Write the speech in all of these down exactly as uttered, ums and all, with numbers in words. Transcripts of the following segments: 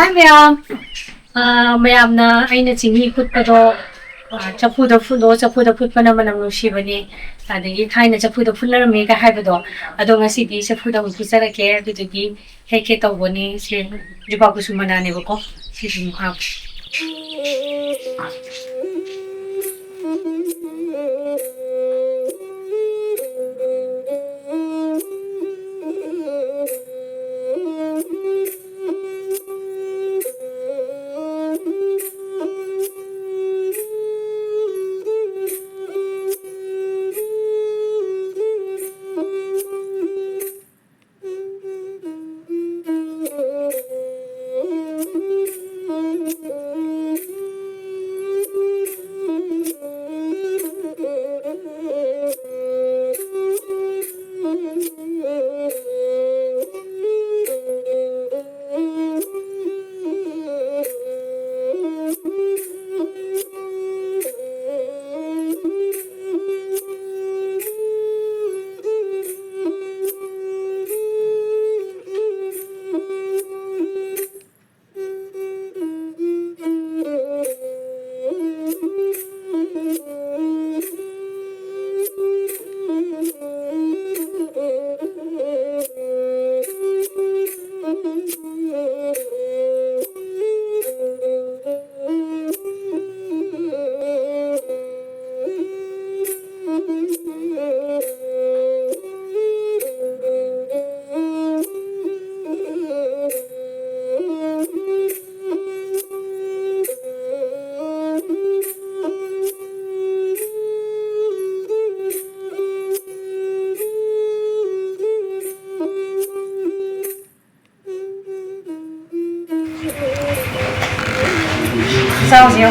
ꯍꯥꯏ ꯃꯌꯥꯝ, ꯑ, ꯃꯌꯥꯝꯅ ꯑꯩꯅ ꯆꯤꯅꯤ ꯐꯨꯠꯄꯗꯣ, ꯑ, ꯆꯐꯨꯗ ꯐꯨꯠꯂꯣ, ꯆꯐꯨꯗ ꯐꯨꯠꯄꯅ ꯃꯅꯝ ꯅꯨꯡꯁꯤꯕꯅꯦ, ꯑꯗꯒꯤ ꯊꯥꯏꯅ ꯆꯐꯨꯗ ꯐꯨꯠꯅꯔꯝꯃꯦꯒ ꯍꯥꯏꯕꯗꯣ, ꯑꯗꯣ ꯉꯁꯤꯗꯤ ꯆꯐꯨꯗ ꯑꯃꯨꯛ ꯐꯨꯠꯆꯔꯛꯀꯦ꯫ ꯑꯗꯨꯗꯨꯒꯤ ꯍꯦꯛꯀꯦ ꯇꯧꯕꯅꯤ꯫ ꯁꯦ ꯖꯨꯕꯥ ꯀꯨꯁꯨꯝ ꯃꯅꯥꯅꯦꯕꯀꯣ꯫ ꯁꯤꯁꯨ ꯑꯃꯨꯛ ꯍꯥꯞꯀꯦ꯫ ꯆꯥꯎꯁꯤꯌꯣ꯫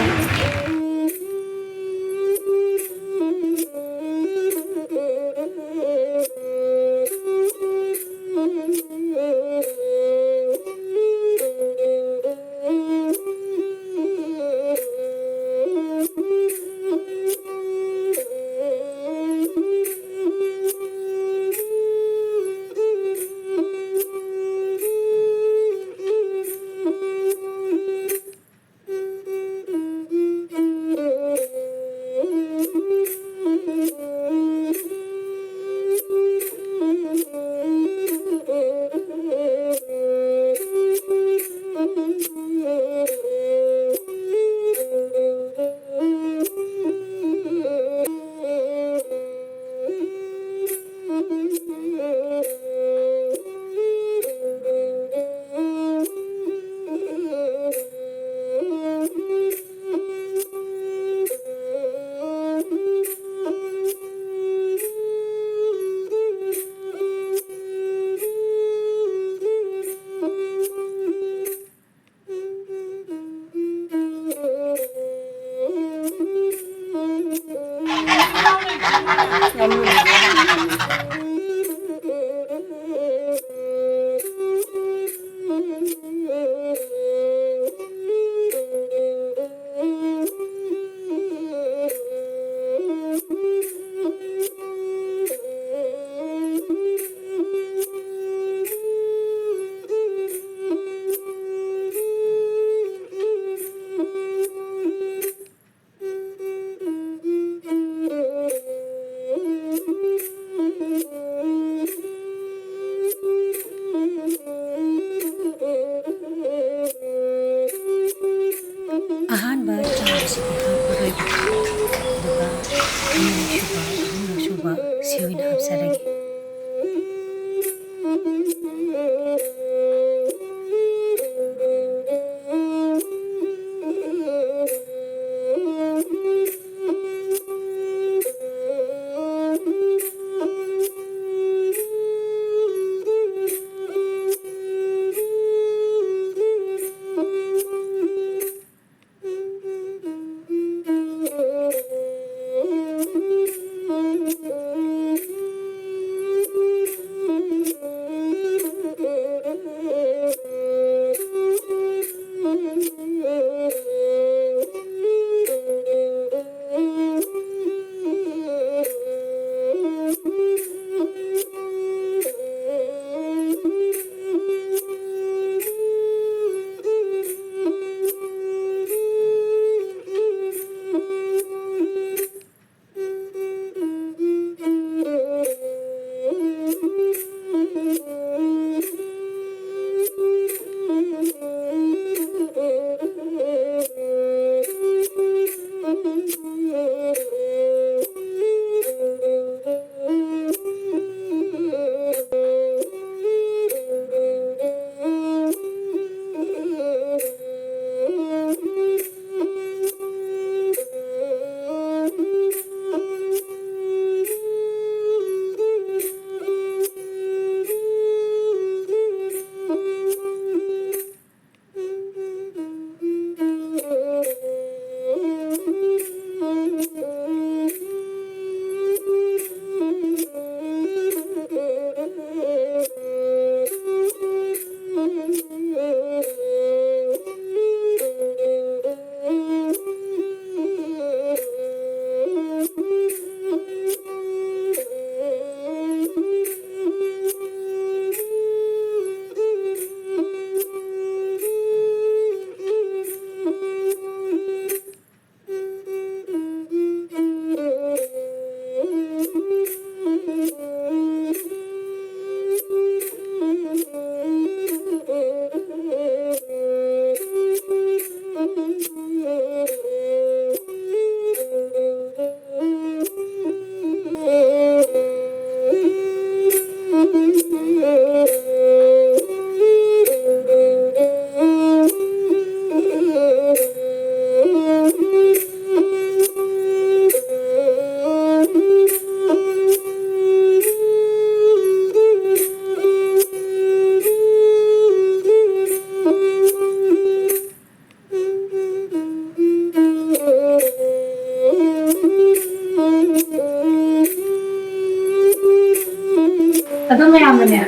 ꯑꯗꯣ ꯃꯌꯥꯝꯅꯅꯦ,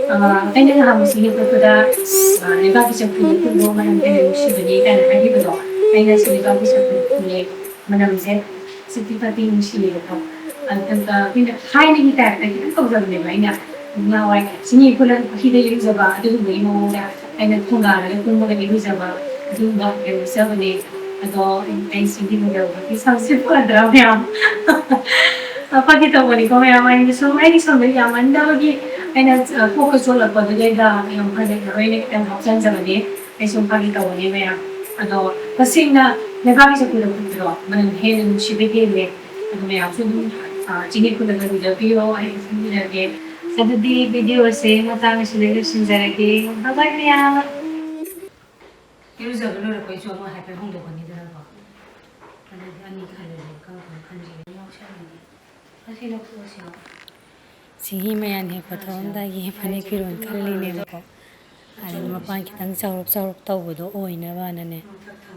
ꯑ, ꯑꯩꯅ ꯅꯍꯥꯟꯃꯨꯛꯁꯨ ꯌꯦꯛꯄꯗꯨꯗ, ꯑ, ꯂꯩꯕꯥꯛꯀꯤ ꯆꯐꯨꯗ ꯐꯨꯠꯂꯣ, ꯃꯅꯝ ꯍꯦꯟꯅ ꯅꯨꯡꯁꯤꯕꯅꯤ ꯀꯥꯏꯅ ꯍꯥꯏꯈꯤꯕꯗꯣ, ꯑꯩꯅꯁꯨ ꯂꯩꯕꯥꯛꯀꯤ ꯆꯐꯨꯗ ꯐꯨꯠꯂꯦ, ꯃꯅꯝꯁꯦ ꯁꯤꯛꯇꯤ ꯐꯥꯏꯚꯇꯤ ꯅꯨꯡꯁꯤꯌꯦꯕꯀꯣ꯫ ꯑꯗꯨꯒ ꯑꯩꯈꯣꯏꯅ ꯊꯥꯏꯅꯒꯤ ꯇꯥꯏꯞꯇ ꯈꯤꯇꯪ ꯇꯧꯖꯕꯅꯦꯕ꯫ ꯑꯩꯅ ꯅꯍꯥꯟꯋꯥꯏ ꯆꯤꯡꯍꯤ ꯈꯨꯂꯪ ꯄꯨꯈ꯭ꯔꯤꯗ ꯏꯔꯨꯖꯕ ꯑꯗꯨꯒꯨꯝꯕꯒꯤ ꯃꯑꯣꯡꯗ ꯑꯩꯅ ꯊꯣꯡꯒꯥꯜꯗꯒ ꯀꯨꯝꯃꯒ ꯏꯔꯨꯖꯕ ꯑꯗꯨꯒꯨꯝꯕ ꯌꯥꯝ ꯅꯤꯡꯁꯤꯡꯕꯅꯦ꯫ ꯑꯗꯣ ꯑꯩ ꯆꯤꯡꯍꯤ ꯂꯨꯖꯕꯒꯤ ꯁꯝꯁꯦ ꯐꯗ꯭ꯔꯥ ꯃꯌꯥꯝ? ꯐꯥꯒꯤ ꯇꯧꯕꯅꯤꯀꯣ ꯃꯌꯥꯝ, ꯑꯩꯅ ꯁꯨꯝ ꯑꯩꯒꯤ ꯁꯝꯗꯣ ꯌꯥꯝꯃꯟꯗꯕꯒꯤ ꯑꯩꯅ, ꯑ, ꯀꯣꯛꯀ ꯆꯣꯠꯂꯛꯄꯗꯨꯗꯩꯗ ꯌꯥꯝ ꯐꯖꯅ ꯂꯣꯏꯅ ꯈꯤꯇꯪ ꯍꯥꯞꯆꯤꯟꯖꯕꯅꯦ꯫ ꯑꯩ ꯁꯨꯝ ꯐꯥꯒꯤ ꯇꯧꯕꯅꯦ ꯃꯌꯥꯝ꯫ ꯑꯗꯣ ꯇꯁꯦꯡꯅ ꯂꯩꯕꯥꯛꯀꯤ ꯆꯐꯨꯗ ꯐꯨꯠꯄꯗꯣ ꯃꯅꯝ ꯍꯦꯟꯅ ꯅꯨꯡꯁꯤꯕ ꯍꯦꯜꯂꯦ꯫ ꯑꯗꯣ ꯃꯌꯥꯝꯁꯨ ꯑꯗꯨꯝ, ꯑ, ꯆꯤꯡꯍꯤ ꯈꯨꯂꯪꯗ ꯂꯨꯖꯕꯤꯌꯣ, ꯑꯩ ꯑꯗꯨꯝ ꯂꯨꯖꯒꯦ꯫ ꯑꯗꯨꯗꯤ video ꯁꯦ ꯃꯇꯥꯡ ꯑꯁꯤꯗ ꯂꯣꯏꯁꯤꯟꯖꯔꯒꯦ꯫ Bye bye ꯃꯌꯥꯝ꯫ ꯏꯔꯨꯖꯕ ꯂꯣꯏꯔꯛꯄꯩꯁꯨ ꯑꯃ ꯍꯥꯏꯐꯦꯠ ꯍꯣꯡꯗꯣꯛꯀꯅꯤꯗꯅꯀꯣ꯫ ꯑꯗꯨꯗꯤ ꯑꯅꯤ ꯈꯜꯂꯦ, ꯀꯔꯝ ꯀꯔꯝ ꯈꯟꯁꯤꯒꯦ? ꯌꯥꯎꯁꯜꯂꯅꯤ꯫ ꯑꯁꯤ ꯂꯧꯊꯣꯛꯑꯁꯤꯔꯣ? ꯆꯤꯡꯍꯤ ꯃꯌꯥꯟ ꯍꯦꯛꯄ ꯊꯣꯛꯑꯝꯗꯥꯏꯒꯤ ꯐꯅꯦꯛ ꯐꯤꯔꯣꯜ ꯈꯜꯂꯤꯅꯦꯕꯀꯣ꯫ ꯑꯗꯨꯅ ꯃꯄꯥꯟ ꯈꯤꯇꯪ ꯆꯥꯎꯔꯞ ꯆꯥꯎꯔꯞ ꯇꯧꯕꯗꯣ ꯑꯣꯏꯅꯕꯅꯅꯦ,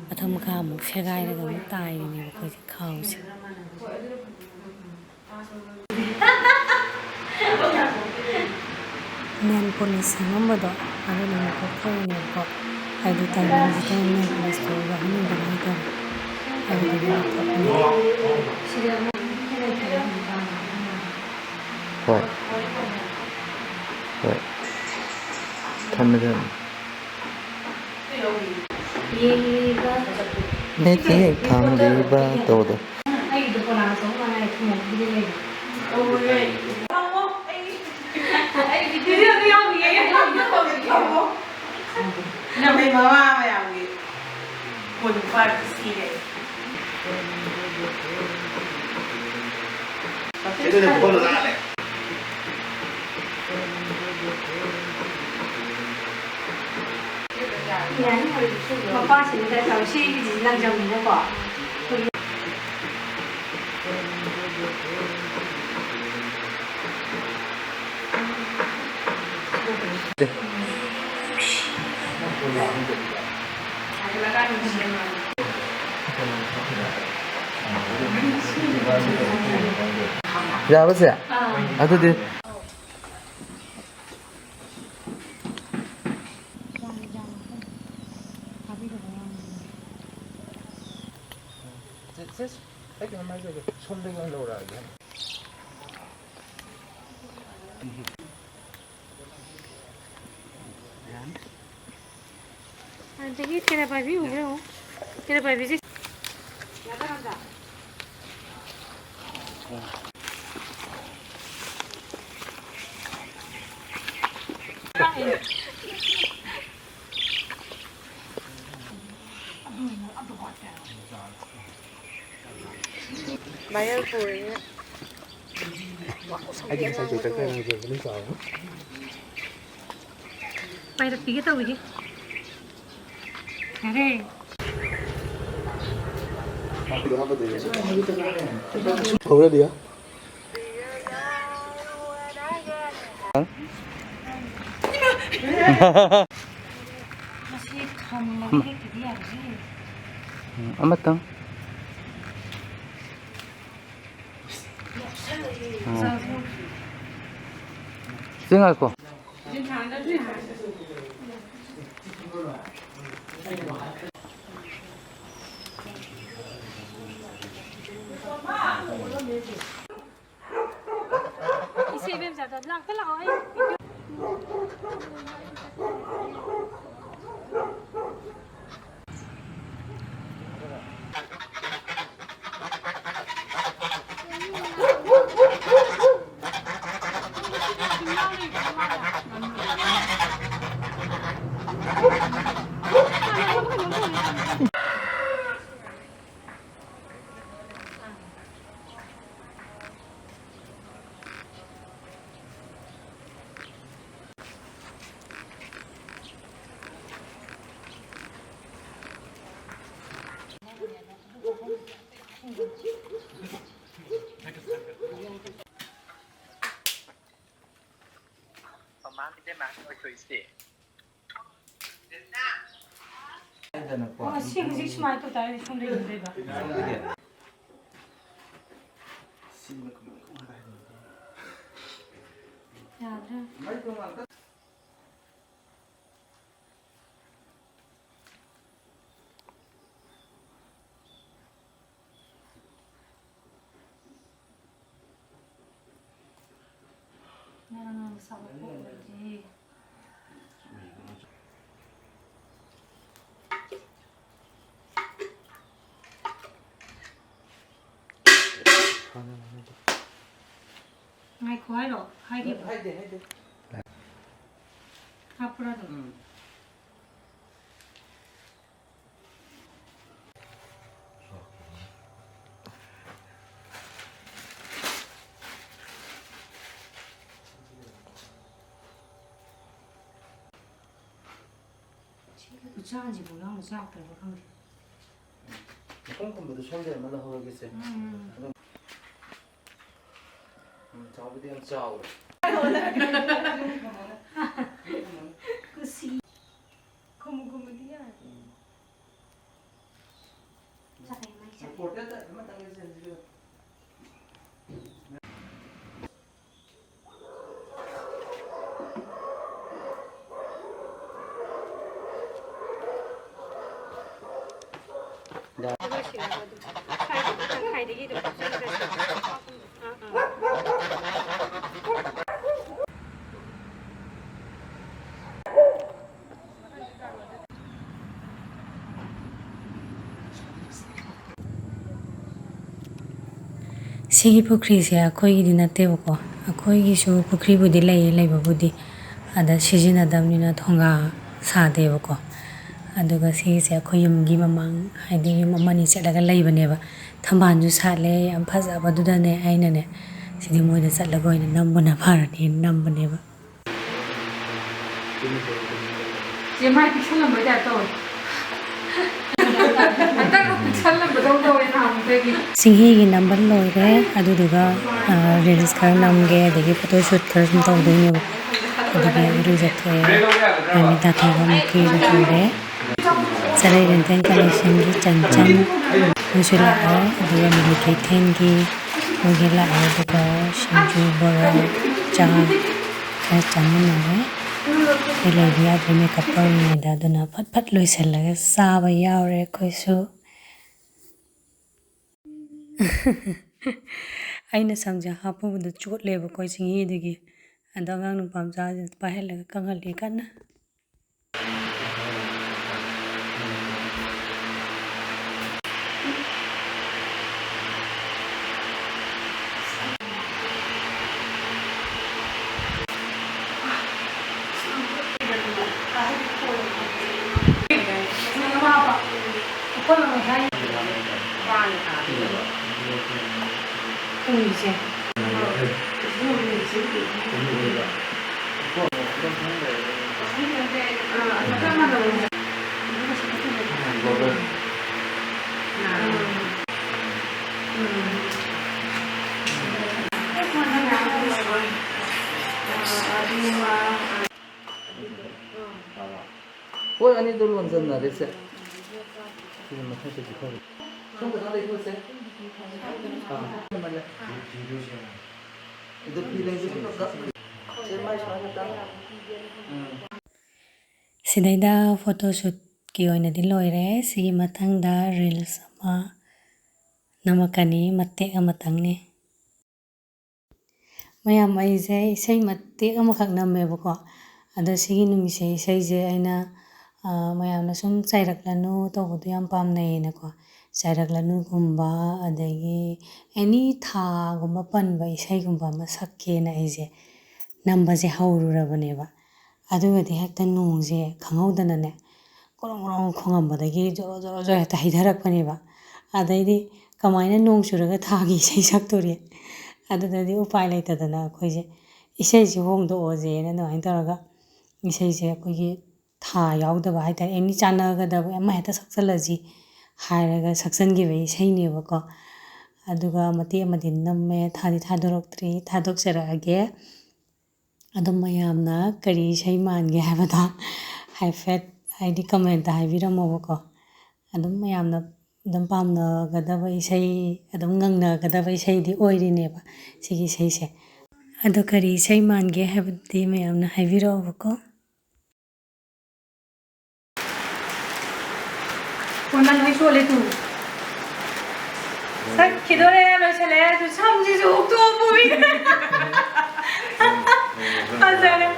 ꯃꯊꯛ ꯃꯈꯥ ꯑꯃꯨꯛ ꯁꯦꯒꯥꯏꯔꯒ ꯑꯃꯨꯛ ꯇꯥꯏꯔꯤꯅꯦꯕ ꯑꯩꯈꯣꯏꯁꯦ ꯈꯥꯎꯁꯦ꯫ Nail polish ꯁꯪꯉꯝꯕꯗꯣ ꯑꯗꯨꯅ ꯃꯀꯣꯛ ꯊꯣꯛꯏꯅꯦꯕꯀꯣ꯫ ꯍꯥꯏꯗꯤ ꯇꯥꯏꯃꯤꯡꯁꯤꯗ nail polish ꯇꯣ ꯌꯥꯎꯍꯟꯅꯤꯡꯗꯕ ꯍꯥꯏꯇꯥꯔꯦ꯫ ꯑꯗꯨꯗꯨꯒꯤ ꯂꯧꯊꯣꯛꯄꯅꯦ꯫ ꯍꯣꯏ꯫ ꯍꯣꯏ꯫ ꯊꯝꯃꯦ, ꯊꯝꯃꯦ꯫ ꯌꯦꯡꯂꯤꯕ ꯅꯠꯇꯦ, ꯊꯝꯂꯤꯕ ꯇꯧꯗꯣ꯫ ꯑꯩꯒꯤꯗꯣ ꯄꯣꯂꯥꯡ ꯑꯆꯧꯕ ꯃꯥꯜꯂꯦ, ꯊꯝꯃꯣ, ꯑꯗꯨꯗꯤ ꯂꯩꯔꯦ꯫ ꯑꯩ video ꯗ ꯌꯥꯎꯔꯤꯌꯦ꯫ ꯅꯃꯩ ꯃꯃꯥ ꯃꯌꯥꯝꯒꯤ ꯀꯣꯟ ꯐꯥꯔ ꯁꯤꯔꯦ꯫ ꯑꯗꯨꯅ ꯐꯣꯟ ꯂꯥꯛꯑꯦ꯫ ꯃꯄꯥꯁꯤꯡꯗ ꯇꯧꯔ ꯁꯤꯒꯤꯁꯤ ꯂꯪꯖꯝꯅꯤꯅꯀꯣ꯫ ꯌꯥꯕꯁꯦ? ꯑꯗꯨꯗꯤ ꯁꯦ, ꯁꯦ, ꯑꯩ ꯀꯩꯅꯣꯝ ꯍꯥꯏꯖꯒꯦ꯫ ꯁꯣꯝꯗꯒꯤ ꯑꯣꯏꯅ ꯂꯧꯔꯛꯑꯒꯦ꯫ ꯑꯗꯒꯤ ꯇꯦꯔꯥ ꯄꯥꯏꯕꯤ ꯎꯕ꯭ꯔꯥ ꯌꯦꯡꯉꯣ꯫ ꯇꯦꯔꯥ ꯄꯥꯏꯕꯤꯁꯦ꯫ ꯚꯥꯏꯔꯦꯜ ꯄꯨꯔꯤꯅꯦ꯫ ꯑꯩꯗꯤ ꯉꯁꯥꯏ ꯆꯦꯛ ꯆꯠꯈ꯭ꯔꯦ, ꯅꯪ ꯌꯦꯡꯕ ꯅꯪ ꯆꯥꯎꯔꯣ꯫ ꯄꯥꯏꯔꯛꯄꯤꯒꯦ ꯇꯧꯏꯍꯦ꯫ ꯌꯥꯔꯦ꯫ ꯍꯧꯔꯗꯤꯌꯥ꯫ ꯃꯁꯤ ꯊꯝꯃꯒ ꯍꯦꯛꯇꯗꯤ ꯌꯥꯔꯣꯏꯍꯦ꯫ ꯎꯝ, ꯑꯃꯇꯪ꯫ ꯎꯝ꯫ ꯆꯦ, ꯉꯥꯏꯈꯣ꯫ ꯏꯆꯦ ꯏꯕꯦꯝꯆꯥꯗꯣ ꯂꯥꯛꯇ ꯂꯥꯛꯑꯣ, ꯑꯩ ꯃꯥꯒꯤꯗꯤ ꯃꯥꯒꯤ ꯑꯣꯏꯊꯣꯛꯏꯁꯦ꯫ ꯑꯣ, ꯁꯤ ꯍꯧꯖꯤꯛ ꯁꯨꯃꯥꯏꯅ ꯇꯧ ꯇꯥꯔꯗꯤ ꯁꯣꯝꯗ ꯌꯦꯡꯗꯣꯏꯕ꯫ ꯌꯥꯗ꯭ꯔꯦ꯫ ꯉꯔꯥꯡ ꯅꯨꯡꯗꯥꯡ ꯁꯥꯕ ꯄꯣꯛ ꯑꯣꯏꯔꯗꯤ꯫ ꯉꯥꯏꯈꯣ ꯍꯥꯏꯔꯣ? ꯍꯥꯏꯒꯦ꯫ ꯍꯥꯏꯗꯦ, ꯍꯥꯏꯗꯦ꯫ ꯍꯥꯞꯄ꯭ꯔꯥ ꯑꯗꯨꯝ? ꯎꯝ꯫ ꯁꯤꯒꯤ ꯎꯆꯥꯟꯁꯤꯕꯨ ꯌꯥꯎꯅ ꯆꯥꯛꯇ꯭ꯔꯕ ꯈꯪꯗꯦ꯫ ꯃꯈꯨꯝ ꯈꯨꯝꯕꯗꯣ ꯁꯣꯝꯗ ꯑꯃ ꯂꯧꯍꯧꯔꯒꯦꯁꯦ꯫ ꯎꯝ꯫ ꯑꯗꯨꯝ ꯎꯝ, ꯆꯥꯎꯕꯨꯗꯤ ꯌꯥꯝ ꯆꯥꯎꯔꯦ꯫ ꯀꯨꯁꯤ꯫ ꯈꯨꯝꯃꯨ, ꯈꯨꯝꯃꯨꯗꯤ ꯌꯥꯔꯦ꯫ ꯎꯝ꯫ ꯆꯥꯛ ꯀꯩ ꯃꯩ ꯆꯥꯛ? ꯔꯤꯄꯣꯔꯇꯔꯗ ꯑꯃꯇꯪ ꯂꯩꯖꯍꯟꯁꯤꯔꯣ? ꯁꯤꯒꯤ ꯄꯨꯈ꯭ꯔꯤꯁꯦ ꯑꯩꯈꯣꯏꯒꯤꯗꯤ ꯅꯠꯇꯦꯕꯀꯣ, ꯑꯩꯈꯣꯏꯒꯤꯁꯨ ꯄꯨꯈ꯭ꯔꯤꯕꯨꯗꯤ ꯂꯩꯌꯦ ꯂꯩꯕꯕꯨꯗꯤ, ꯑꯗ ꯁꯤꯖꯤꯟꯅꯗꯕꯅꯤꯅ ꯊꯣꯡꯒꯥ ꯁꯥꯗꯦꯕꯀꯣ꯫ ꯑꯗꯨꯒ ꯁꯤꯒꯤꯁꯦ ꯑꯩꯈꯣꯏ ꯌꯨꯝꯒꯤ ꯃꯃꯥꯡ, ꯍꯥꯏꯗꯤ ꯌꯨꯝ ꯑꯃꯅꯤ ꯆꯠꯂꯒ ꯂꯩꯕꯅꯦꯕ, ꯊꯝꯕꯥꯜꯁꯨ ꯁꯥꯠꯂꯦ ꯌꯥꯝ ꯐꯖꯕꯗꯨꯗꯅꯦ꯫ ꯑꯩꯅꯅꯦ ꯁꯤꯗꯤ ꯃꯣꯏꯗ ꯆꯠꯂꯒ ꯑꯣꯏꯅ ꯅꯝꯕꯅ ꯐꯔꯅꯤꯅ ꯅꯝꯕꯅꯦꯕ꯫ ꯆꯦ, ꯃꯥꯏ ꯄꯤꯛꯁꯜꯂꯝꯕꯩ ꯇꯥꯏꯞ ꯇꯧꯋꯦ꯫ ꯍꯟꯗꯛ ꯄꯤꯛꯁꯜꯂꯝꯕꯗꯧ ꯇꯧꯋꯦ ꯅꯍꯥꯟꯃꯨꯛꯇꯒꯤ꯫ ꯆꯤꯡꯍꯤꯒꯤ ꯅꯝꯕ ꯂꯣꯏꯔꯦ, ꯑꯗꯨꯗꯨꯒ, ꯑ, reels ꯈꯔ ꯅꯝꯒꯦ, ꯑꯗꯒꯤ photo shoot ꯈꯔ ꯁꯨꯝ ꯇꯧꯗꯣꯏꯅꯦꯕ꯫ ꯑꯗꯨꯒ ꯏꯔꯨꯖꯊꯣꯛꯑꯦ꯫ ꯃꯥꯏ ꯃꯤꯠ ꯇꯥꯊꯣꯛꯑꯒ ꯑꯃꯨꯛ ꯏꯔꯨꯖꯊꯣꯛꯎꯔꯦ꯫ ꯆꯔꯩ rental collectionꯒꯤ ꯆꯟꯆꯟ ꯃꯣꯏꯁꯨ ꯂꯥꯛꯑꯦ꯫ ꯑꯗꯨꯒ ꯃꯤꯂꯤ ꯀꯩꯊꯦꯜꯒꯤ ꯃꯣꯏꯒꯤ ꯂꯥꯛꯑꯦ꯫ ꯑꯗꯨꯒ ꯁꯤꯡꯖꯨ, ꯕꯣꯔꯥ, ꯆꯥ ꯈꯔ ꯆꯥꯃꯤꯟꯅꯔꯦ꯫ ꯑꯩ ꯂꯩꯕ ꯌꯥꯗ꯭ꯔꯦ makeup ꯇꯧꯔꯤꯉꯩꯗ, ꯑꯗꯨꯅ ꯐꯠ ꯐꯠ ꯂꯣꯏꯁꯤꯜꯂꯒ ꯆꯥꯕ ꯌꯥꯎꯔꯦ ꯑꯩꯈꯣꯏꯁꯨ꯫ ꯑꯩꯅ ꯁꯝꯁꯦ ꯍꯥꯞꯄꯨꯕꯗ ꯆꯣꯠꯂꯦꯕꯀꯣ ꯆꯤꯡꯍꯤꯗꯨꯒꯤ꯫ ꯑꯗꯣ ꯑꯉꯥꯡ ꯅꯨꯄꯥ ꯃꯆꯥꯁꯤꯗ ꯄꯥꯏꯍꯜꯂꯒ ꯀꯪꯍꯜꯂꯤ ꯀꯟꯅ꯫ ꯄꯣꯠ ꯑꯅꯤꯗꯣ ꯂꯣꯟꯁꯤꯟꯅꯔꯦꯁꯦ꯫ ꯁꯤꯅ ꯃꯊꯛꯇ ꯄꯤꯊꯔꯦ꯫ ꯁꯣꯝꯗ ꯈꯔ ꯂꯩꯊꯣꯛꯁꯦ꯫ ꯑꯥ, ꯃꯥꯅꯦ꯫ ꯑꯗꯨ ꯐꯤ ꯂꯩꯕꯁꯨ ꯈꯔ ꯀꯛ-, ꯁꯦ, ꯃꯥꯏ ꯁꯨꯃꯥꯏꯅ ꯇꯪ-, ꯎꯝ꯫ ꯁꯤꯗꯩꯗ photoshootꯀꯤ ꯑꯣꯏꯅꯗꯤ ꯂꯣꯏꯔꯦ꯫ ꯁꯤꯒꯤ ꯃꯊꯪꯗ reels ꯑꯃ ꯅꯝꯃꯛꯀꯅꯤ, ꯃꯇꯦꯛ ꯑꯃꯇꯪꯅꯤ꯫ ꯃꯌꯥꯝ, ꯑꯩꯁꯦ ꯏꯁꯩ ꯃꯇꯦꯛ ꯑꯃꯈꯛ ꯅꯝꯃꯦꯕꯀꯣ꯫ ꯑꯗꯣ ꯁꯤꯒꯤ ꯅꯨꯃꯤꯠꯁꯦ ꯏꯁꯩꯁꯦ ꯑꯩꯅ, ꯑ, ꯃꯌꯥꯝꯅ ꯁꯨꯝ ꯆꯩꯔꯛꯂꯅꯨ ꯇꯧꯕꯗꯣ ꯌꯥꯝ ꯄꯥꯝꯅꯩꯌꯦꯅꯀꯣ꯫ ꯆꯩꯔꯛꯂꯅꯨꯒꯨꯝꯕ, ꯑꯗꯒꯤ any ꯊꯥꯒꯨꯝꯕ ꯄꯟꯕ ꯏꯁꯩꯒꯨꯝꯕ ꯑꯃ ꯁꯛꯀꯦꯅ ꯑꯩꯁꯦ ꯅꯝꯕꯁꯦ ꯍꯧꯔꯨꯔꯕꯅꯦꯕ꯫ ꯑꯗꯨꯒꯗꯤ ꯍꯦꯛꯇ ꯅꯣꯡꯁꯦ ꯈꯪꯍꯧꯗꯅꯅꯦ, ꯒꯣꯔꯣꯡ ꯒꯣꯔꯣꯡ ꯈꯣꯡꯉꯝꯕꯗꯒꯤ ꯖꯣꯔꯣ ꯖꯣꯔꯣ ꯖꯣꯔꯣ ꯍꯦꯛꯇ ꯍꯩꯊꯔꯛꯄꯅꯦꯕ꯫ ꯑꯗꯩꯗꯤ ꯀꯃꯥꯏꯅ ꯅꯣꯡ ꯆꯨꯔꯒ ꯊꯥꯒꯤ ꯏꯁꯩ ꯁꯛꯇꯣꯔꯤ? ꯑꯗꯨꯗꯗꯤ ꯎꯄꯥꯏ ꯂꯩꯇꯗꯅ ꯑꯩꯈꯣꯏꯁꯦ ꯏꯁꯩꯁꯦ ꯍꯣꯡꯗꯣꯛꯑꯁꯦꯅ ꯑꯗꯨꯃꯥꯏꯅ ꯇꯧꯔꯒ ꯏꯁꯩꯁꯦ ꯑꯩꯈꯣꯏꯒꯤ ꯊꯥ ꯌꯥꯎꯗꯕ ꯍꯥꯏ ꯇꯥꯔꯦ, any ꯆꯥꯟꯅꯒꯗꯕ ꯑꯃ ꯍꯦꯛꯇ ꯁꯛꯆꯜꯂꯁꯤ ꯍꯥꯏꯔꯒ ꯁꯛꯆꯟꯈꯤꯕ ꯏꯁꯩꯅꯦꯕꯀꯣ꯫ ꯑꯗꯨꯒ ꯃꯇꯦꯛ ꯑꯃꯗꯤ ꯅꯝꯃꯦ, ꯊꯥꯗꯤ ꯊꯥꯗꯣꯔꯛꯇ꯭ꯔꯤ, ꯊꯥꯗꯣꯛꯆꯔꯛꯑꯒꯦ꯫ ꯑꯗꯨꯝ ꯃꯌꯥꯝꯅ ꯀꯔꯤ ꯏꯁꯩ ꯃꯥꯟꯒꯦ ꯍꯥꯏꯕꯗꯣ ꯍꯥꯏꯐꯦꯠ ꯍꯥꯏꯗꯤ comment ꯍꯥꯏꯕꯤꯔꯝꯃꯣꯕꯀꯣ꯫ ꯑꯗꯨꯝ ꯃꯌꯥꯝꯅ ꯑꯗꯨꯝ ꯄꯥꯝꯅꯒꯗꯕ ꯏꯁꯩ, ꯑꯗꯨꯝ ꯉꯪꯅꯒꯗꯕ ꯏꯁꯩꯗꯤ ꯑꯣꯏꯔꯤꯅꯦꯕ ꯁꯤꯒꯤ ꯏꯁꯩꯁꯦ꯫ ꯑꯗꯣ ꯀꯔꯤ ꯏꯁꯩ ꯃꯥꯟꯒꯦ ꯍꯥꯏꯕꯗꯤ ꯃꯌꯥꯝꯅ ꯍꯥꯏꯕꯤꯔꯛꯑꯣꯕꯀꯣ꯫ ꯀꯣꯟꯅ ꯂꯣꯏ ꯆꯣꯠꯂꯦ ꯇꯨ꯫ ꯆꯠꯈꯤꯗꯣꯔꯦ, ꯂꯣꯏꯁꯜꯂꯦ꯫ ꯑꯗꯨ ꯁꯝꯁꯤꯁꯨ ꯍꯨꯛꯇꯣꯛꯑ ꯄꯨꯈ꯭ꯔꯦ꯫ ꯐꯖꯔꯦ꯫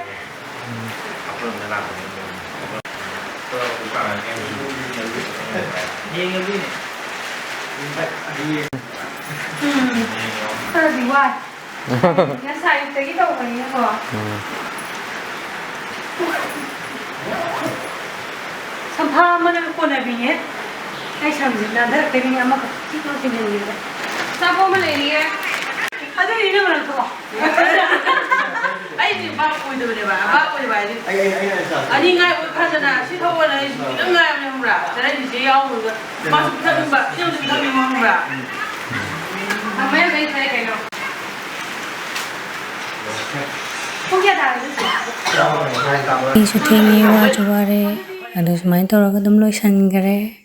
ꯎꯝ, ꯈꯔꯗꯤ ꯋꯥꯏ꯫ ꯉꯁꯥꯏ ꯑꯌꯨꯛꯇꯒꯤ ꯇꯧꯕꯅꯤꯅꯀꯣ꯫ ꯎꯝ꯫ ꯁꯝꯐꯥ ꯑꯃꯅ ꯀꯣꯟꯅꯕꯤꯅꯦ꯫ ꯑꯩ ꯁꯝꯁꯦ ꯅꯥꯟꯊꯔꯛꯇꯣꯏꯅꯤꯅꯦ, ꯑꯃꯈꯛ ꯆꯤꯛ ꯂꯥꯎ ꯆꯤꯡꯍꯟꯕꯤꯕꯗ꯫ ꯑꯆꯥꯄꯣꯠ ꯑꯃ ꯂꯩꯔꯤꯌꯦ꯫ ꯑꯗꯨꯗꯤ ꯅꯪ ꯂꯪꯊꯣꯛꯑꯣ꯫ ꯑꯩꯗꯤ ꯚꯥꯞ ꯑꯣꯏꯗꯕꯅꯦꯕ, ꯚꯥꯞ ꯑꯣꯏꯗꯕ ꯍꯥꯏꯗꯤ ꯑꯩ, ꯑꯩ, ꯑꯩꯅ ꯆꯥ-, ꯑꯅꯤ ꯉꯥꯏ ꯑꯣꯏ ꯐꯖꯅ ꯁꯤ ꯊꯧꯑꯣꯅ ꯑꯩꯁꯨ ꯈꯤꯇꯪ ꯉꯥꯏꯕꯅꯦ, ꯈꯪꯕ꯭ꯔꯥ? ꯆꯔꯩꯁꯦ ꯌꯥꯎꯔꯒ ꯃꯥꯁꯨ ꯄꯤꯊꯛꯅꯤꯡꯕ, ꯏꯅꯝꯁꯨ ꯄꯤꯊꯛꯅꯤꯡꯕ, ꯈꯪꯕ꯭ꯔꯥ? ꯊꯝꯃꯦ, ꯐꯩ, ꯐꯩ, ꯀꯩꯅꯣ꯫ ꯄꯨꯡ ꯀꯌꯥ ꯇꯥꯔꯒꯦ ꯍꯧꯖꯤꯛ? ꯑꯩꯁꯨ ꯊꯦꯡꯉꯦ, ꯋꯥꯁꯨ ꯋꯥꯔꯦ꯫ ꯑꯗꯣ ꯁꯨꯃꯥꯏꯅ ꯇꯧꯔꯒ ꯑꯗꯨꯝ ꯂꯣꯏꯁꯤꯟꯈꯔꯦ꯫